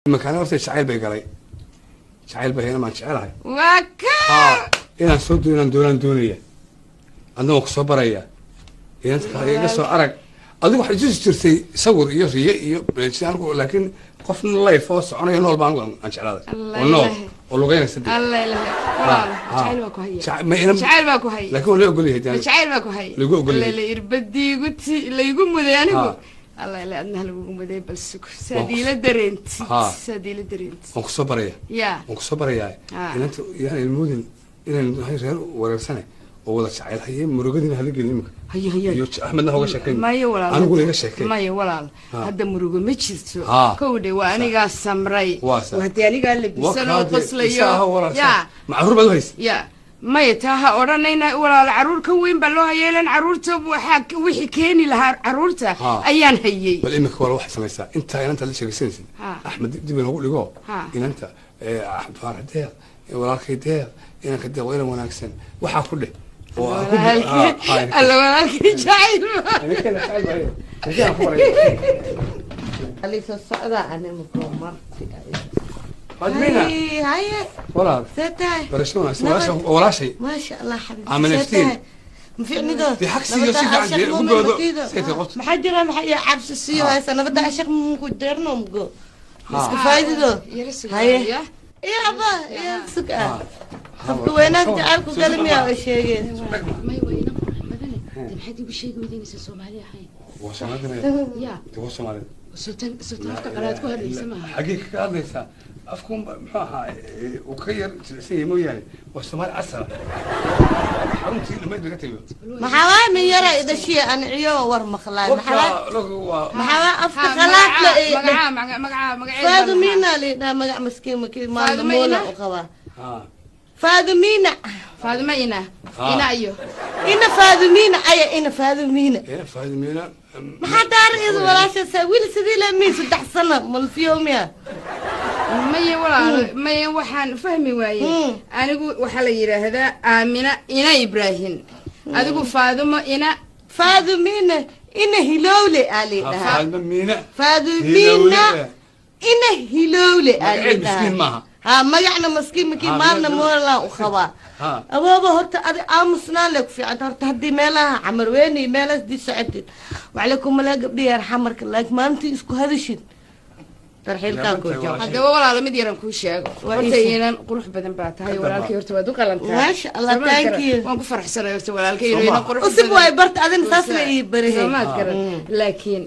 Imanka horta jacayl bay galay, jacayl bay maan jecelahay. Waa ka Ha, inaan soo inaan doonaan doonaya, adna waan kusoo baraya. Inanta kale iga soo arag. Adigu waxay tusi jirtay sawir iyo riye iyo anigu, laakiin qof life oo soconaya nool baan anigu aan jeclaaday oo nool oo lugeynaysa dee. Alla ilaha, walaal, jacayl baa ku haya. Ma jacayl baa ku haya. Laakiin waa la ogol yahay dee. Jacayl baa ku haya. Lagu ogol yahay. Alla irbadiigu ti laygu muday anigu. Alla ila adna lagugu muday, bal sug saad iila dareentid. Saad iila dareentid. Waan kusoo baraya. Ya. Waan kusoo barayaa. Inanta yaan ilmoodin inaynu nahay reer wareersane oo wada jacayl haye, murugadiina hala gelin imika. Hayo hayo. Iyo Axmedna hoga sheekayn. Maya walaal. Aniguna iga sheekay. Maya walaal. Hadda murugo ma jirto. Kowdhe, waa anigaa samray. Waa sax. Waa haddii anigaa labisan oo qoslayo. Ya. Macruur baad u haysa. Ya, maya, taa ha odhanayna walaal. Caruur ka weyn baa loo hayeelan. Caruurta waxaa wixii keeni lahaa caruurta ayaan hayay. Bal imika wala waxay samaysaa intaa inanta la sheegaysanaysid. Axmed dib inoogu dhigo. Inanta Axmed Faarax Deeq, walaalkay Deeq, inanka Deeq waa inan wanaagsan, waxaa ku dheh oo ha ku Walaalkii, alla walaalkii jacayl. Inankana jacayl baa haye. Inankana ku baraya. Alisa socdaa animako marti. Fadmina. Haye. Walaal. See tahay? Barasho wanaagsan, walaashay. Maasha Allah, xabiibti. Aamin see iftiin. tahay? Ma fiicnido? Dee xag siiyo si fiican, dee ugu boodo. Saytay qofta. Maxaa jira? Maxaa iyo cabsi siiyo haysa? Nabada ashaq muku deerno mugo iska faa'iido. Yara sug. Haye. Ya. Iyo aba iyo sug ah, qofka weynaag jacaylku galmiya oo sheegeen. May, waa inan qurux badane. De maxaad igu sheegi weydinaysaa Soomaali ahayn? Waa Soomaalida. Ya. Dee waa Soomaalida. Sultan, sultan afka qalaad ku hadlaysa maaha. Xaggee kaga hadlaysaa? Afku muxuu ahaa, uu ka yar jilicsan yahay mooyaane, waa Soomaali casara, xaruntii dhamayd laga tago. Maxaa waay, min yara idashiya anciyo war maqlaay? Maxaa waay? Waa maxaa waay afka qalaad la Magacaa, magacaa, magaceeda? Faadumina liidhaa, magac maskiin makii maalna Faaduma moola ina? U qabaa Faadumina. Faaduma ina ina iyo Ina Faadumina aya, ina Faadumina. Faadimiina. Maxaa daar iyadu walaasha wiil sidii la miin 3 sano malfiyomiya? Maya walaal, maya, waxaan fahmi waayey. Anigu waxaa la yidhaahdaa Aamina ina Ibraahim, adigu Faadumo ina Faadumina ina Hilowle aa liidhahaa. Faadima Miina. Faadumina ina Hilowle aa Magaceed liidhahaa. miskiin maaha. Ha, magacna maskiin makii maalna moola u qabaa. Awooba horta adi aamusnaan le ku fiicanta. Horta haddii meelaha Xamar weyne iyo meelahaas dii socotid, waxle kumalaa gabdhi yar Xamarka, laakiin maalintii isku hadashid tarxiilkaa koo jawa. Haddaba walaalo, mid yaran kuu sheego. Waa horta ii sheeg. Inan qurux badan baa tahay walaalkay, horta waad u qalantaa. Maasha Allah, Soomaad thank garan. you. Waan ku faraxsanay horta walaalkay inuu Soo inan ma. qurux Usib badan. waay barta adina saas la ii barahe. Soomaad garan, laakiin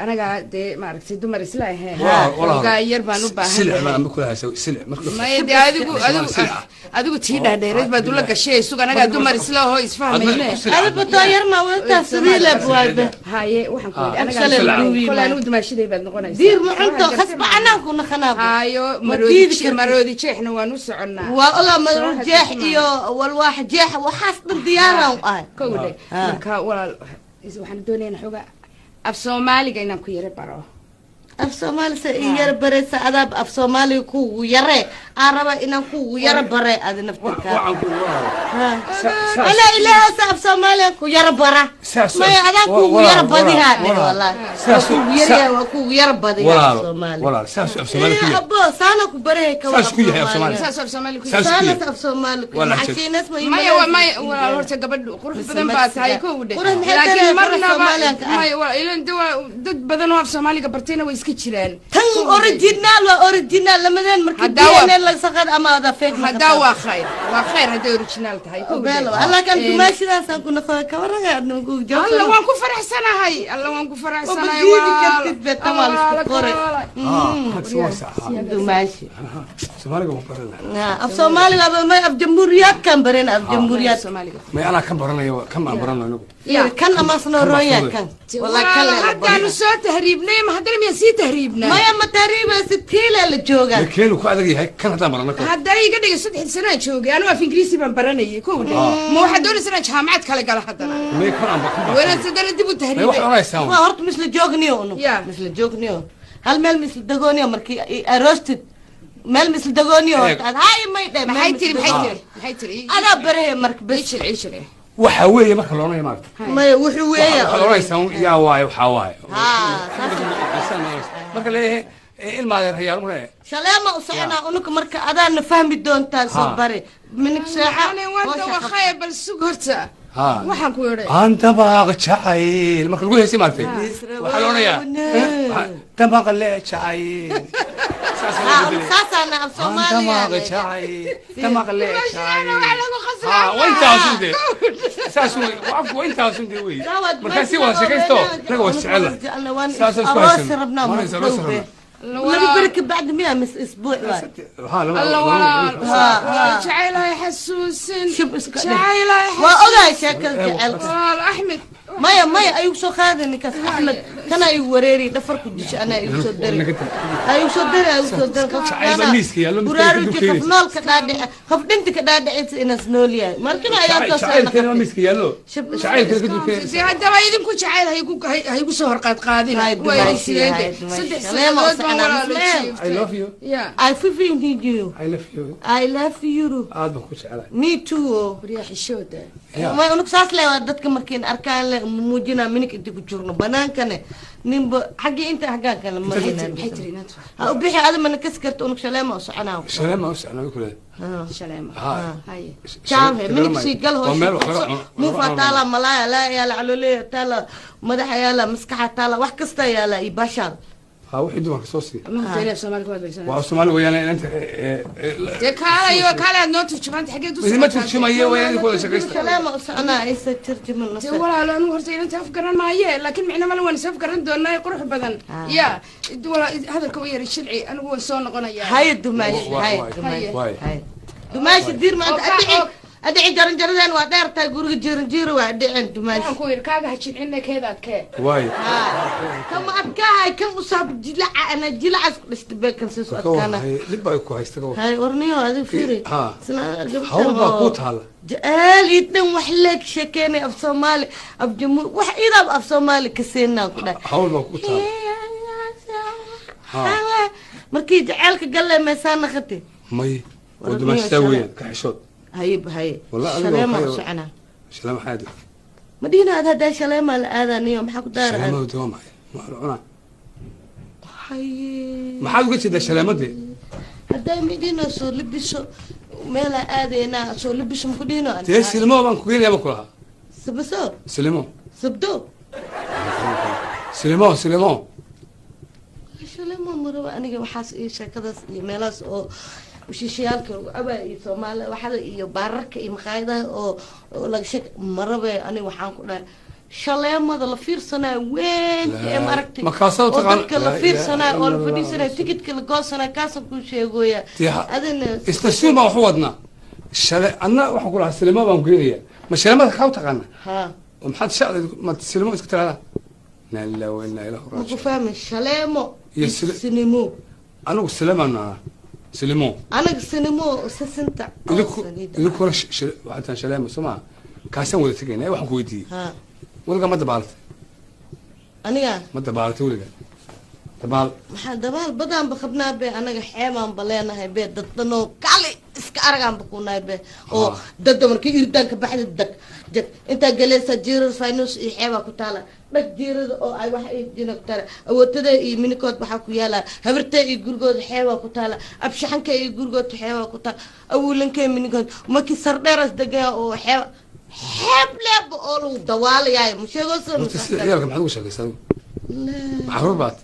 anagaa dee maaragtay dumar isla ahayn, Walaal. ogaa yar baan u baahan. Silic baan amba kula haysa, silic marka. Maya dee, adigu adigu Silic ah. adigu tii dhaadheereed baad ula gashay. Sug, anagaa dumar isla ahoo isfahmayne. Adi batoo yar maa wadataa sidii le waayba. Haye, waxaan ku yidhi anagaa Shalay kole lagu anigu dumaashaday baad noqonaysaa. Diir ma cunto, khasba anaan ku naqanaaba. Hayo. Ma Maroodi diidi kartid. Maroodi jeexna waan u soconnaa. Waa ogaa, Soo maroodi jeex hadda iyo walwaax jeex, waxaas dhan diyaaraan u ahay. Kowdhe. Marka walaal, waxaan doonaynaa xoogaa af Soomaaliga inaan ku yaro baro. Af Soomaali se ii yara bareysa? Adaab af Soomaaliga kugu yare aan raba inaan kugu yara bare adi naftirkaa. Waxaan ku walaal. Ala ilaahasa, af Soomaaliga ku yara bara. Maya, adaa kugu yara badihaa dhe wallahi, waa kugu yaryaa, waa kugu yara badihaa af Walaal. Soomaali. Walaal, saas af Soomaali ku yahay. Abo saana ku barahay ka. Saas ku yahay af Soomaali. Saas af Soomaali ku Saas ku Saana yahay. af Soomaali ku Waa maxaa lahjad. Shiinas ma Maya, wa maya walaal, horta gabadh qurux Mise badan baa tahay. Mexica. Kowdhe. Qurux maxay laakiin tahay? Qurux marnaba Soomaaliyanka ah. Maya walaal, ilan de waa dad badan oo af Soomaaliga bartayna way iska jiraan. Tan original waa original lamadeen markii DNA la saqad ama wada fake. Haddaa waa khayr, waa khayr hadday original tahay. Kowdhe. Belo alla kan dumaashidaasaan ku noqo ka waraga adna ku jawaab. Alla waan ku faraxsanahay, alla waan ku faraxsanahay. Ma diidi kartid be, tan waa la isku qoray. Hagsi waa sax. Dumaashi. Soomaaliga waan baranaa. Af Soomaaliga ma af jamhuuriyaadkan barin, af jamhuuriyaad. Soomaaliga. May, anaa kan baranayo, kan baan baranayo anigu. Ya. Kan amasna ronya kan wallahi kan walaal la haddaanu soo tahriibnay, ma haddana miyaan sii tahriibnaa? Maya, ma tahriibaysa, tiila la joogaa. Keenu ku adag yahay kan haddaan barano ka. Haddaa iga dhiga, 3 sanaan joogay anigu, af Ingiriisi baan baranayay. Kowdhe, ma waxaad doonaysa inaan jaamacad kale gala haddana? May, kan aan kan baan. Wanaad haddana dib u May, tahriibay. waxaad oranaysaa. Waa horta misla joogniyo unu. Ya. Misla joogniyo, hal meel misla dagooniyo markii aroostid, meel misla dagooniyo. Eeg. Horta hay may dhe. Maxay tiri? Maxay tiri? Maxay tiri? Adaa barahe marka bes. Ii jil, ii jil. Waxa weeye marka loonaya maaragta. Maya, wuxuu weeya. Waxaad oranaysaa yaa waaye, waxaa waaye. Haa, saas. Marka leeyahay Ilma adeerayaal mare. Shaleema u soconaa unuka, marka adaana fahmi doontaa soo bari minig seexa. Ani waan dawaqay, bal sug horta. Waxaan ku idhi, Aan dabaaq jacayl marka lagu heesay, maartay, waxaa la odhanayaa dabaaq le jacayl. Saas loo bedelay. Saasaana af Aan Soomaaliya. Dabaaq jacayl, dabaaq le jacayl. Wax lagu khasraa. Ha, waa intaasun dee, saas wey, afku waa intaasun dee wey. Markaa si wada sheekaysto, naga waa jecel, saasaan isku Aroos haysan. rabnaa. Waan is aroos rabnaa. 2 beri ka bacdi miya mis isbuuc waay? Ha, laba. Alla walaal. Ha. Jacaylahay xasuusin. Shib iska dheh. Jacaylahay. Waa ogahay sheekada jaceylka. Walaal Axmed. Maya, maya, ayuu soo qaaday ninkaas Axmed, kana igu wareeri, dhafarku disho, anaa igu soo dari, ayuu soo dari, ayuu soo dari. Qof Jacayl baa miiska yaallo, midka buraaruji ay qof keenaysa. Nool ka dhaadhice, qof dhinta ka dhaadhicaysa inaas nool yahay markana ayaa soo Jacaylkeena waa miiska yaallo. Shib Jacaylkeena ka dulkeenaysa. Dee haddaba idinku jacayl haygu soo horqaadqaadin. Hay, Waa idin dumaysi, sideede hay, dumaysi. 3 Shaleema u sanadood baan soconaa, walaalo Muslim. jiiftay. I love you. Ya. I feel you. I love you. I love you. Aad baan ku jecelahay. Me too. Waryaa, xishooda. Ya. May unug saas le waa dadka markiin arkaan le muujinaa minig inta ku jirno banaankane, ninba xaggii inta xaggaan kale Maxay marina. tiri inaad Ha u bixi adi mana kasi karta, unug shaleema u soconaa. Shaleema u socnaa ku leedahay. Shaleema. Ha. Haye. Jaamhe minig sii gal. Waa meel wax laga Hoosha cuno. Muufa taala, malaaya laa yaala, caloolaya taala, madaxa yaala, maskaxa taala, wax kasta yaala iyo bashaal. Ha, wixii dumarka soo sii. Ma horta inaad Soomaali ku hadlaysaa? Waa Soomaali weeyaan inanta. Dee kaalayo, kaale, aad noo turjumaanta, xageed u Idinma socotaa? turjumayo, waa idinku wada sheekaysta. Shaleema u soconaa aysa tarjuman. Dee walaalo, anigu horta inanta af garan maaye, laakiin micno male, waan is af garan doonaa, qurux badan. Ya walaa, hadalka u yara shilci, anigu waan soo noqonayaa. Haye dumaashi, haye dumaashi, haye dumaashi, diir maanta adhici, adhici, jaranjaradeen waa dheer tahay, guriga jiranjiiro waa adhicin dumaashi. Waxaan ku yidhi, kaaga ha jilcine, keedaad kee. Waay. Kama adkaahay, kan usaab jilaca, ana jilacaas ku dhishta beekan siisu adkaana. Dhib baa ku haysta ka war. Hay warniyo, adiga fiiri. Ha. Isna Hawl baa kuu taala. Jeceel ii dhan wax leeg sheekeynay, af Soomaali, af jamuur, wax idaab af Soomaali ka siinaa ku dhahay. Hawl baa kuu taala. Ha. Markii jaceylka galle meesaa naqatay. May, waa dumaashitaa weeyaan, ka xishood. Haye haye. Wallah, adiga Shaleema waxay- u soconaa. Shaleema maxaa dhig? Ma dhihina aad haddaa shaleema la aadaniyo, maxaa ku daara? Shaleemadu dee waa maxay? Waa la cunaa. Haye. Maxaad uga jeedaa shaleemadii? Haddaa midhino soo libiso, meelaa aadaynaa, soo libiso maku dhihino. Dee silimo baan ku geenayaa baan ku lahaa. Sabaso. Silimo. Sabdo. Silimo, silimo. Shaleema maraba aniga, waxaas iyo sheekadaas iyo meelahaas oo shiishayaalka lagu cabaa iyo Soomaali waxada iyo baararka iyo maqaayadaha oo laga sheek marabe. Aniga waxaan ku dhahay shaleemada la fiirsanayo weynka ee maaragtay Markaasaa oo taqaan- dadka la Laa fiirsanayo oo la ilaaha fadhiisanayo, illallah. Tikidka la goosanayo, kaasaan kuu sheegooya. Dee adina Istasiin baan wax u wadnaa shale, anna waxaan ku lahaa silimo baan ku geenayaa. Ma shaleemada kaa u taqaana? Ha. Oo maxaad shacda ma silimo iska tiraahdaa? Inna lillahi wa inna ilaihi Maku raajicuun. Fahmi shaleemo Iyo iyo sinimo. Anigu silemaan nahaa, silimo. Anaga sinimo sisinta oo Idinku saliida. Idinkuna waxaad tahan shaleemo soo maa, kaasaan wada tegaynaa. Waxaan ku weydiiyey, ha weligaa ma dabaalatay? Aniga? Ma dabaalatay weligaa dabaal? Maxaa dabaal badaanba qabnaa be, anaga xeebaanba leenahay be, dad dhanoo kali iska aragaanba kunahay be, oo dadda markii irdaanka baxda dag jag intaa galeysa jiirar finus iyo xeebaa ku taala, dhag jiirada oo ay wax jina ku taala, awootada iyo minikood waxaa ku yaala, habirta iyo gurigooda xeebaa ku taala, abshaxanka iyo gurigood xeebaa ku taala, awuulanka iyo minikood markii sardheeras degaya oo xeeba xeeb leeba oo lagu dawaalayaay ma sheegoosa. Horta sida ciyaalka maxaad ugu sheekaysaa adigu? Caruur baad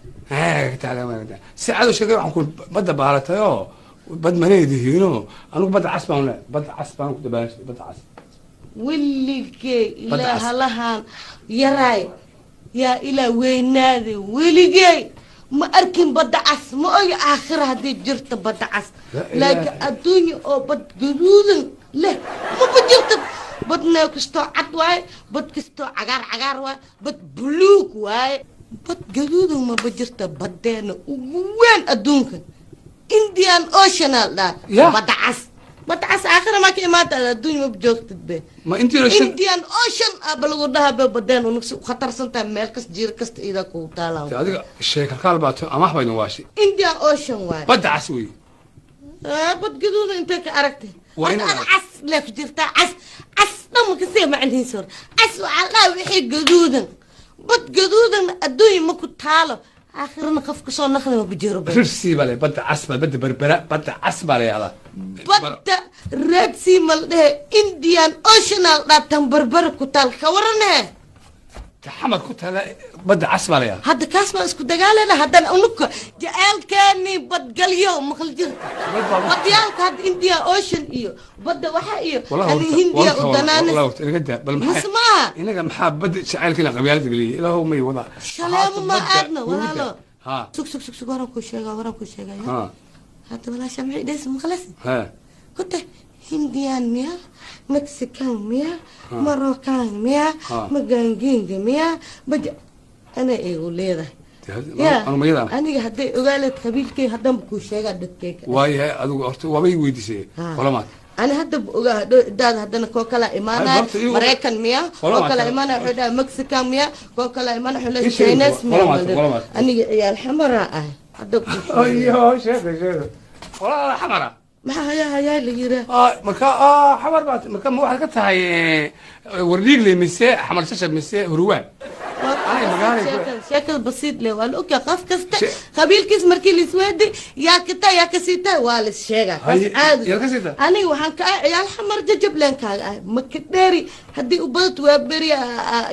si cad u sheegay. Waxaan ku badda baalatay oo bad maleedihiino, anigu badda cas baan leeyahay, badda cas baan ku dabaalan jiray, badda cas. Weligey Badda ilaa cas. Halahan yaraay yaa ilaa weynaaday, weligey ma arkin badda cas, ma ogi aakhira haddii jirta badda cas. La ilaaha. Laakiin adduunya oo bad gaduudan leh maba jirta. Badna kastoo cad waaye, bad kastoo cagaar cagaar waaye, bad buluug waaye, bad gaduudan maba jirta. Badeena ugu weyn adduunka Indian Ocean aa la dhahaa. Ya. Badda cas, badda cas aakhira maa ka imaata, adduunya maba joogtid be. Ma intii la shan Indian Ocean aba lagu dhahaa be, badeen unugsi khatarsan tahay, meel kas jiir kasta iidaa kugu taalaa. Dee adiga sheekalkaal baa to amaah baynu waashay. Indian Ocean waaye. Badda cas wey. Bad gaduuda intee ka aragtay? Waa Horta inaad ada cas lee ku jirtaa, cas cas dhan ma kasii macnihiisa. Hor cas waxaa la dhahaa wixii gaduudan, bad gaduudan adduunya ma ku taalo. Aakhirana qofka soo naqda ma bujiro ba. Rirsi baa le, badda cas baa, badda Berbera, badda cas baa la yahdaa. Badda Red Sea ma la dhehe, Indian Ocean al dhaatan Berbera ku taal, ka warane. Xamar ku taala badda cas baa la yahdaa. Hadda kaas baan isku dagaalana, haddana unuka jaceelkeeni badgalyo maqal jirta. Badyaalka hadda Indian Ocean iyo badda waxa iyo ani Hindiya u danaanis. Wallahi horta inaga daa bal. Mise maxaa maaha? Inaga maxaa badda jacaylkiina qabyaalada geliyay? Ilaahow may wada. Shaleemo ma aadna walaalo. Ha. Sug sug sug sug, waran kuu sheegaa, waran kuu sheegaya. Ha. Hadda walaasha maxay dhehaysa maqlasi? Ha. Kuta Hindian miya, Mexican miya, Moroccan miya? Ha. Maganginga miya, baja ana igu leedahay ya. Anu mayadaan. Aniga hadday ogaaleed qabiilkay haddanba kuu sheegaa dadkayka. Waayahay, adigu horta waabay weydiisay. Ha. Qolamaad? Ani hadda ba ogaa hadhow daad haddana koo kala imaanaya. Horta igu- Maraykan miya? Qolamaad koo kala kale. imaanaya wuxuu dhahay Mexican miya, koo kala imaanaya wuxuu leeyahay Ii sheeg, Chinese miya. qolamaad, qolamaad. Aniga ciyaal xamaraa ah hadda kuu sheegaya. Ayo, sheega sheega, qolada xamara. Maxaa hayaa hayaa la yiraa? Marka xamar baad, marka ma waxaad ka tahay wardhiigle mise Xamar Shashab mise Hurwaan? Ay, magaalay ku- Sheekada basiid leh waa la ogyahay qof kasta qabiilkiis markii la isweedi yaa ka tahay yaa kasii tahay waa la sheegaa. Taas Haye, caadi. yaa kasii tahay? Aniga waxaan ka ahay ciyaal Xamar Jajab leen kaaga ahay, maka dheeri haddii u badato waa beri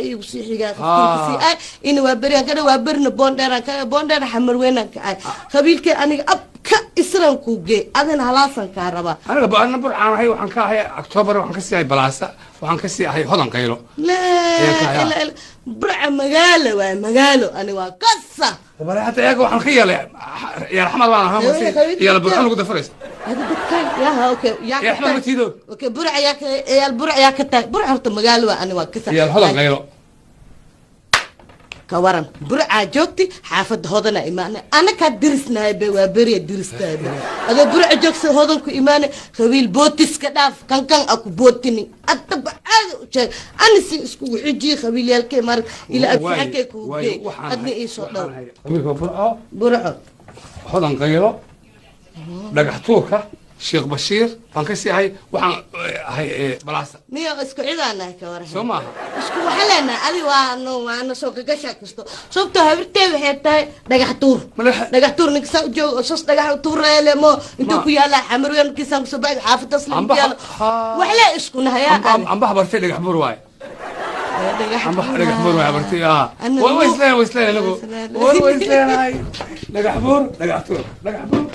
igu sii xigaa qofkii kasii ahay ina waa beri aan ka dhahay, waa berina Boondheeraan ka ahay, Boondheer Xamar Weynaan ka ahay. Qabiilkay aniga ab ka isran kuu geey, adina halaasan kaa rabaa. Aniga ana Burcaan ahay, waxaan ka ahay Octoobar, waxaan ka sii ahay Balaasa, waxaan ka sii ahay Hodan Qaylo. Laa Ee, ka- ilaa ilaa Burca magaalo waa magaalo, ani waa kasa. Bale hadda eega waxaan ka yeelay ciyaal Xamar baan ahaa mase ciyaal Burcaan lagu dafaraysa. هذا دكان يا okay يا ciyaal Xamar ma tiido. okay برع يا يا البرع يا كتا برع horta magaalo waa, ani waa kasa. Ciyaal Hodan Qaylo. Ka waran Burcaa joogti, xaafadda Hodana imaanay, anakaa dirisnahay be, waa beriya diristahay be, adoo Burca joogsa Hodan ku imaanay. Qabiil bootiska dhaaf, kankan a ku bootini adaba caadi u sheeg, ani si iskugu xijiye qabiilyaalkay marag ila abficankay kugu geey, adna ii soo dhow. Qabiilka Burco. Burco. Hodan Qaylo, Dhagax Tuurka, Sheekh Bashiir baan ka sii ahay, waxaan ahay Balaasa. Miyo isku cidaanahay ka waran? Soo maaha? Isku waxa leenahay adi waano waana soo gagashaa kasto, sababtoo habirtee waxay tahay Dhagax Tuur. Dhagax Tuur ninka saa u joogo oo sos dhagax u tuuraya mo intuu Ma- ku yaalaa Xamarweyn markiisaan kusoo baxay xaafadaas la Amba- ku yaalo. Ha- Wax lee isku nahayaa. Amba habartay Dhagax Buur waaye. Dhagax. Amba Dhagax Buur waaye habartay ah. Ana waa isleen, waa isleen anagu. Isleen. War waa isleenahay, Dhagax Buur, Dhagax Tuur, Dhagax Buur.